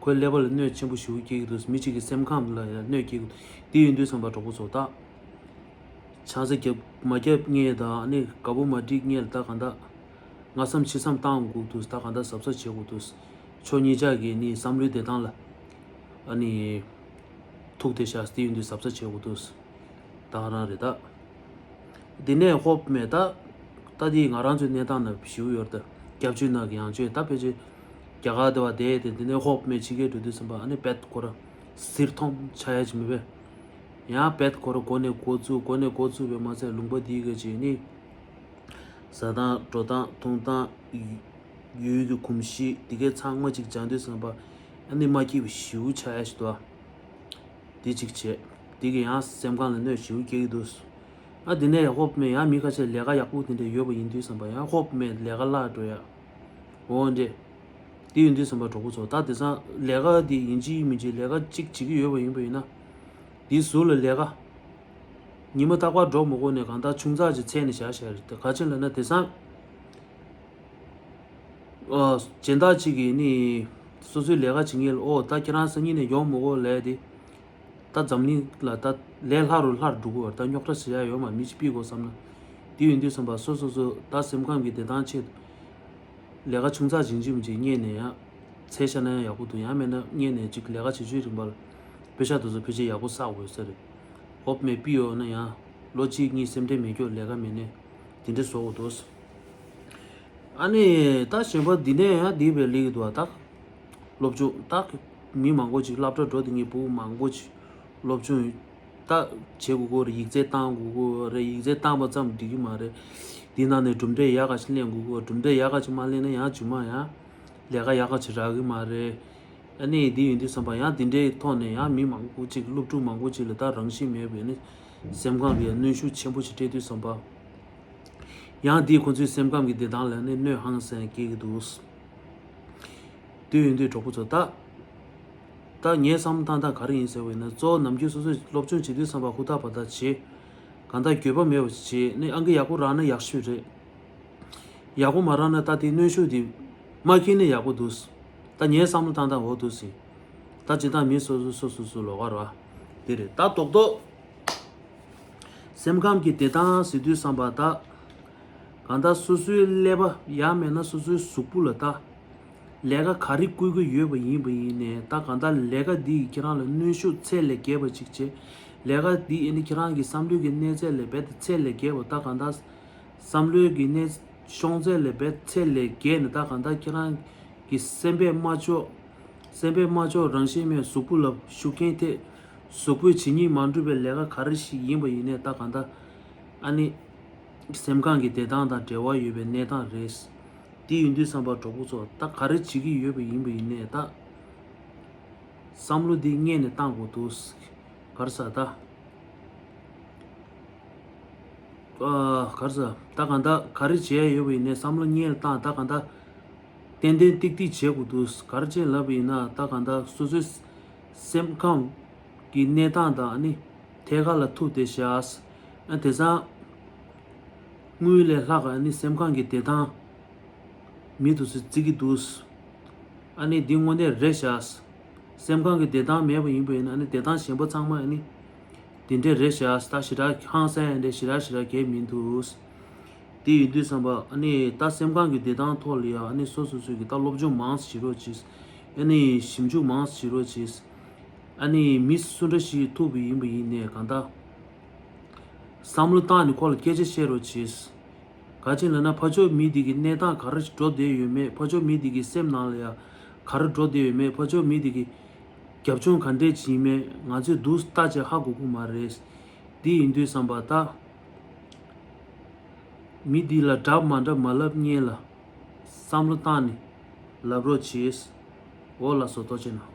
ཁོའི་ཀླད་པ་ལ་གནོད་ཆེན་པོ་ཞེ་པོ་སྐྱེལ་གྱི་འདུག་མི་གཅིག་གི་སེམས་ཁམས་ལ་ཡང་གནོད་སྐྱེལ་གྱི་འདུག་དེ་ཡིན་དུས་ཙམ་པ་གྲོགས་པོ་ཚོ་ད། ཆང་ས་རྒྱབ་མ་རྒྱབ་ངས་དང་ཨ་ནི་དགའ་པོ་མ་འགྲིག་ངས་ལ་ད་གང་ལྟར། སྔ་བསམ་ཕྱི་བསམ་བཏང་དགོས་འདུག་ད་གང་ལྟར་གཟབ་གཟབ་བྱེད་དགོས་འདུག་ཕྱོགས་གཉིས་ཆ་གི་ནི་བསམ་བློའི་བདེ་ཐང་ལ་ཨ་ནི་ཐུག་བསྡད་ཤག་དེ་ཡིན་དུས་གཟབ་གཟབ་བྱེད་དགོས་འདུག་ད་ག་རང་རེད་ད། དེ་ནས་ཧོབ་མེད་ད། ད་དེ་ང་རང་ཚོའི་གནས་སྟངས་ན་ཞེ་པོ་ཡོད་རེད་ད། རྒྱབ་ཆོས་ནང་གི་ཡང་ཆོས་ད་ཕལ་ཆེར་རྒྱ་གར་དེ་བ་བསྡད་དེ་དེ་ནས་ཧོབ་མེད་ཕྱི་རྒྱལ་འགྲོ་དུས་ཙམ་པ་ཨ་ནི་བེད་ཁོ་ར་ཟིར་ཐོམ་ཆགས་ཡ་ཅིག་མེད་པས། ཡང་བེད་ཁོ་ར་འགོ་ནས་འགོ་བཙུགས་འགོ་ནས་འགོ་བཙུགས་པས་མ་ཚད་ལུང་པ་འདིའི་ག་ཅིག་ནི། ཟ་སྟངས་འགྲོ་སྟངས་འཐུང་སྟངས། ཡུལ་གྱི་གོམས་གཤིས་དེ་གའི་ཚང་མ་ཅིག་སྦྱང་དུས་ཙམ་པ་ཨ་ནི་མ་སྐྱིད་པ་ཞེ་པོ་ཆགས་ཡ་ཞིག་འདུག་ཨ། དེ་གཅིག་བྱས། དེ་གིས་ཡང་སེམས་ཁམས་ལ་གནོད་ཞེ་པོ་སྐྱེལ་གྱི་འདུག་ཨ་དེ་ནས་ཧོབ་མེད་ཡང་མི་ཁ་ཤས་ལས་ཀ་ཡག་པོ་དེ་འདྲ་ཡོད་པ་ཡིན་དུས་ཙམ་པ་ཡང་ཧོབ་མེད་ལས་ཀ་བརླག་འགྲོ་ཡ། འོ་འདྲས། དེ་ཡིན་དུས་ཙམ་པ་གྲོགས་པོ་ཚོ་ད་དེང་སང་ལས་ཀ་དེ་ཡིན་གཅིག་མིན་གཅིག་ལས་ཀ་གཅིག་བྱེད་ཀྱི་ཡོད་པ་ཡིན་པ་ཡིན་ན། དེའི་ཟུར་ལ་ལས་ཀ་ཉི་མ་རྟག་པར་འགྲོ་མི་དགོས་ནས་གང་ལྟར་ཆུང་ཙག་ཅིག་འཚོལ་ནས་བཞག་བཞག་རེད་དེ་ག་ཅི་ལབ་ན་དེང་སང་། ཨ། སྦྱིན་བདག་ཅིག་གིས་ནི། སོ་སོའི་ལས་ཀ་བྱེད་མཁན་ལ་ཨོ་ད་ཁྱེད་རང་སང་ཉིན་ནས་ཡོང་མི་དགོས་ལབ་དེ། ད་འཛམ་གླིང་ལ་ད་ལས་སླ་རུ་སླར་འགྲོ་གི་བར་ད་རྙོག་དྲ་ཟེར་ཡ་ཡོད་མ་མི་ཅིག་ཕུད་དགོས་བསམ་ན། དེ་ཡིན་དུས་ཙམ་པ་སོ་སོ་སོ་ད་སེམས་ཁམས་ཀྱི་བདེ་ཐང་ཆེད་དུ། ལས་ཀ་ཆུང་ཙག་ཅིག་ཅིག་མིན་ཅིག་རྙེད་ནས་ཡང་། འཚོལ་བཞག་ན་ཡང་ཡག་པོ་འདུག་ཡང་མེད་ན་རྙེད་ནས་ཅིག་ལས་ཀ་བྱེད་ཚུལ་རིམ་པར། པེ་ཤ་དེ་ཚོ་ཕལ་ཆེར་ཡག་པོ་བསགས་དགོས་ས་རེད། ཧོབ་མེད་ཕུད་ཡོད་ན་ཡང་། ལོ་གཅིག་གཉིས་སེམས་ཁྲལ་མེད་ཀྱོག་ལས་ཀ་མེད་ནས། དེ་འདྲ་བཟོ་དགོས་འདུག་ཨ་ནི་ད་གཞན་པ་འདི་ནས་ཡང་འདི་བས་ལེགས་འདུག་ཨ་ད། སློབ་སྦྱོང་ད། མི་མང་པོ་ཅིག་སློབ་གྲྭ་འགྲོ་དེ་ངའི་བུ་མང་པོ་ཅིག་སློབ་སྦྱོང་ད་བྱེད་དགོས་ཀྱི་རེད། ཡིག་ཚད་བཏང་དགོས་ཀྱི་རེད། ཡིག་ཚད་བཏང་པ་ཙམ་འགྲིག་གི་མ་རེད། དེ་ནང་ནས་གྲུབ་འབྲས་ཡག་ག་ཞིག་ལེན་དགོས་ཀྱི་རེད། གྲུབ་འབྲས་ཡག་ག་ཅིག་མ་ལེན་ན་ཡང་རྗེས་མ་ཡང་ལས་ཀ་ཡག་ག་ཅིག་རག་གི་མ་རེད། ཨ་ནི་དེ་ཡིན་དུས་ཙམ་པ་ཡང་དེ་འདྲའི་ཐོག་ནས་ཡང་མི་མང་པོ་ཅིག་སློབ་ཕྲུག་མང་པོ་ཅིག་ལ་ད་རང་བཞིན་མེད་པའི་ནི་སེམས་ཁམས་ལ་ཡང་གནོན་ཤུགས་ཆེན་པོ་ཞིག་སྤྲད་དུས་ཙམ་པ། ཡང་དེས་ཁོ་ཚོའི་སེམས་ཁམས་ཀྱི་བདེ་ཐང་ལ་ནི་གནོད་ཧང་སང་སྐྱེལ་གྱི་འདུག་དེ་ཡིན་དུས་གྲོགས་པོ་ཚོ་ད། ད་ངའི་བསམ་བློ་བཏང་སྟངས་ག་རེ་ཡིན་ཟེར་བ་ཡིན་ན་གཙོ་བོ་ནམ་རྒྱུན་སོ་སོས་སློབ་སྦྱོང་བྱེད་དུས་ཙམ་པ་ཧུར་ཐག་བར་ཐག་བྱེད། གང་ལྟར་འགྱོད་པ་མེད་པ་ཞིག་བྱེད་ནས་ཨང་ཀི་ཡག་པོ་རག་ན་ཡག་ཤོས་རེད། ཡག་པོ་མ་རག་ན་ད་དེ་གནོན་ཤུགས་དེ་མ་འཁྱེར་ན་ཡག་པོ་འདུག་ད་ངའི་བསམ་བློ་བཏང་སྟངས་འོ་འདུག་ཟིན། ད་སྤྱིར་བཏང་མི་སོ་སོ་སོ་སོ་སོ་ལོགས་ཀ་རེད་བ། དེ་རེད་ད་རྡོག་རྡོག་སེམས་ཁམས་ཀྱི་བདེ་ཐང་ཟེར་དུས་ཙམ་པ་ད། གང་ལྟར་སོ་སོའི་ཀླད་པ་ཡང་མེད་ན་སོ་སོའི་གཟུགས་པོ་ལ་ད། ལས་ཀ་ག་རེ་བསྐུལ་གྱི་ཡོད་པ་ཡིན་པ་ཡིན་ནའི་ད་གང་ལྟར་ལས་ཀ་འདི་ཡིས་ཁྱེད་རང་ལ་གནོན་ཤུགས་ཚད་ལས་བརྒལ་བ་ཅིག་བྱེད། ལས་ཀ་འདི་ཡིས་ནི་ཁྱེད་རང་གི་བསམ་བློའི་གི་གནས་ཚད་ལས་རྦད་དེ་ཚད་ལས་བརྒལ་བ་ད་གང་ལྟར། བསམ་བློའི་གི་གནས་ཤོང་ཚད་ལས་རྦད་ཚད་ལས་བརྒལ་ནས་ད་གང་ལྟར་ཁྱེད་རང་གི་སེམས་པས་མ་ལྕོགས། སེམས་པས་མ་ལྕོགས་རང་བཞིན་མེད་གཟུགས་པོ་ལ་ཤུགས་རྐྱེན་ཐེབས། གཟུགས་པོའི་བྱེད་སྙིང་མ་འགྲུབ་པའི་ལས་ཀ་ག་རེ་ཞིག་ཡིན་པ་ཡིན་ནའི་ད་གང་ལྟར། ཨ་ནི། སེམས་ཁམས་ཀྱི་བདེ་ཐང་དང་འབྲེལ་བ་ཡོད་པའི་གནས་སྟངས་རེད། དེ་ཡིན་དུས་ཙམ་པ་གྲོགས་པོ་ཚོ་ད་ག་རེ་བྱེད་ཀྱི་ཡོད་པ་ཡིན་པ་ཡིན་ནའི་ད། བསམ་བློ་འདི་སྔོན་ནས་བཏང་དགོས་འདུག་ག་རེ་ཟ་ད། ཨ། ག་རེ་ཟ་ད་གང་ལྟར་ག་རེ་བྱས་ཡོད་པ་ཡིན་ནའི་བསམ་བློ་སྔོན་ལ་བཏང་ད་གང་ལྟར། ཏན་ཏན་ཏིག་ཏིག་བྱེད་དགོས་འདུག་ག་རེ་བྱས་ལབ་པ་ཡིན་ན་ད་གང་ལྟར་སོ་སོའི་སེམས་ཁམས་ཀྱི་གནས་སྟངས་དང་ཨ་ནི། ཐད་ཀར་ལ་ཐུག་བསྡད་ཤག་ཨ་དེང་སང་། དངུལ་ལས་ལྷག་ཨ་ནི་སེམས་ཁམས་ཀྱི་བདེ་ཐང་། མི་དེ་ཚོས་བརྩི་གི་འདུག་ཨ་ནི་འདི་དངོས་གནས་རེད་ཤག་སེམས་ཁམས་ཀྱི་བདེ་ཐང་མེད་པ་ཡིན་པ་ཡིན་ན་ཨ་ནི་བདེ་ཐང་གཞན་པ་ཚང་མ་ཨ་ནི། དེ་འདྲས་རེད་ཤག་ད་ཞེ་དྲག་ཧང་སང་ཡ་འདྲས་ཞེ་དྲག་ཞེ་དྲག་གལ་མི་འདུག་དེ་ཡིན་དུས་ཙམ་པ་ཨ་ནི་ད་སེམས་ཁམས་ཀྱི་བདེ་ཐང་ཐོག་ལ་ཡ་ཨ་ནི་སོ་སོ་སོ་གི་ད་སློབ་སྦྱོང་མང་ཙམ་བྱེད་རོགས་གྱིས། ཨ་ནི་ཞིབ་འཇུག་མང་ཙམ་བྱེད་རོགས་གྱིས། ཨ་ནི་མི་སུ་འདྲ་ཞིག་ཐུག་པ་ཡིན་པ་ཡིན་ནའི་གང་ལྟར། བསམ་བློ་བཏང་ནས་ཁོ་ལ་སྐད་ཆ་བཤད་རོགས་གྱིས། ག་ཅི་ལབ་ན་ཕར་ཕྱོགས་མི་དེ་གི་གནས་སྟངས་ག་རེ་འགྲོ་བསྡད་ཡོད་མེད་ཕར་ཕྱོགས་མི་དེ་གི་སེམས་ནང་ལ་ཡ་ག་རེ་འགྲོ་བསྡད་ཡོད་མེད་ཕར་ཕྱོགས་མི་དེ་གི་རྒྱབ་ལྗོངས་ག་འདྲས་ཅིག་ཡིན་མེད་ང་ཚོས་སྡུག་ལྟ་བྱས་ཧ་གོ་གི་མ་རེད། འདི་ཡིན་དུས་ཙམ་པ་ད། མི་འདི་ལ་འདྲ་མ་འདྲ་མ་ལབ་སྔོན་ལ། བསམ་བློ་བཏང་ནས་ལབ་རོགས་གྱིས། འོ་ལགས་སོ་ཐུགས་རྗེ་གནང་།